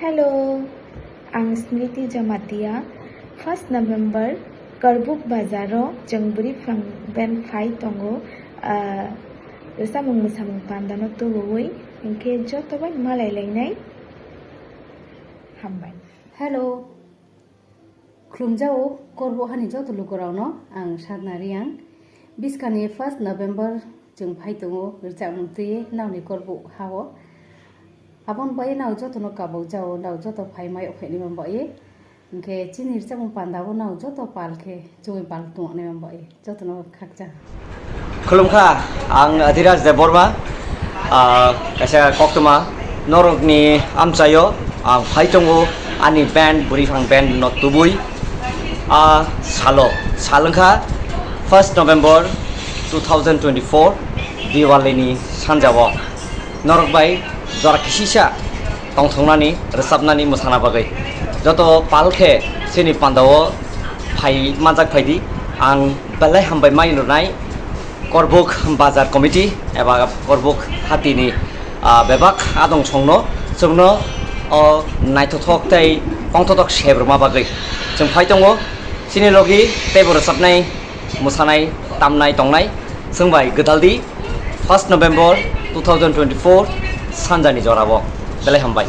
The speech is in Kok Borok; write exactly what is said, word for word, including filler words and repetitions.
Hello, ang Smriti Jamatia. First November Karbuk Bazaro chwng bwrwi phang band phai tongo. Ah, rwchapmung mwsamung pandano tubuwi, hinkhe joto bai malai lainai. Hambai. Hello. Khulumjao Korbo hani joto lukurokno ang Sadna Riang. Biskani first November chwng phai tongo rwchapmung twiwi naoni Korbo hao. Aboni bagwi nao jotono kabuk jao, nao joto phai mai okhaini bagwi. Hinkhe chini rwchapmung pandao nao joto pal khe chugui pal tongnaima bagwi jotono khakchang. Khulumkha, ang Adhiraj Debbarma, ah, kaisa koktwma norokni amchaio ang phai tongo ani band, Bwrwiphang Band no tubui. Ah, salo, sal wngkha first November two thousand twenty-four, Diwali ni sanjao. Norok bai jora kisisa tongthoknani, rwchapnani, mwsana bagwi. Joto pal khe chini pandao phai manjak phaidi. Ang belai hambai mai rwnai Korbuk Bazar Committee eba Korbuk Hatini, ah, bebak adong songno chwngno o naithothok tei pongthothok sebrwma bagwi. Chwng phai tongo chini logi teibo rwchapnai, mwsanai, tamnai, tongnai. Chwng bai gwdaldi first November two thousand twenty-four sanjani jorao. Belai hambai.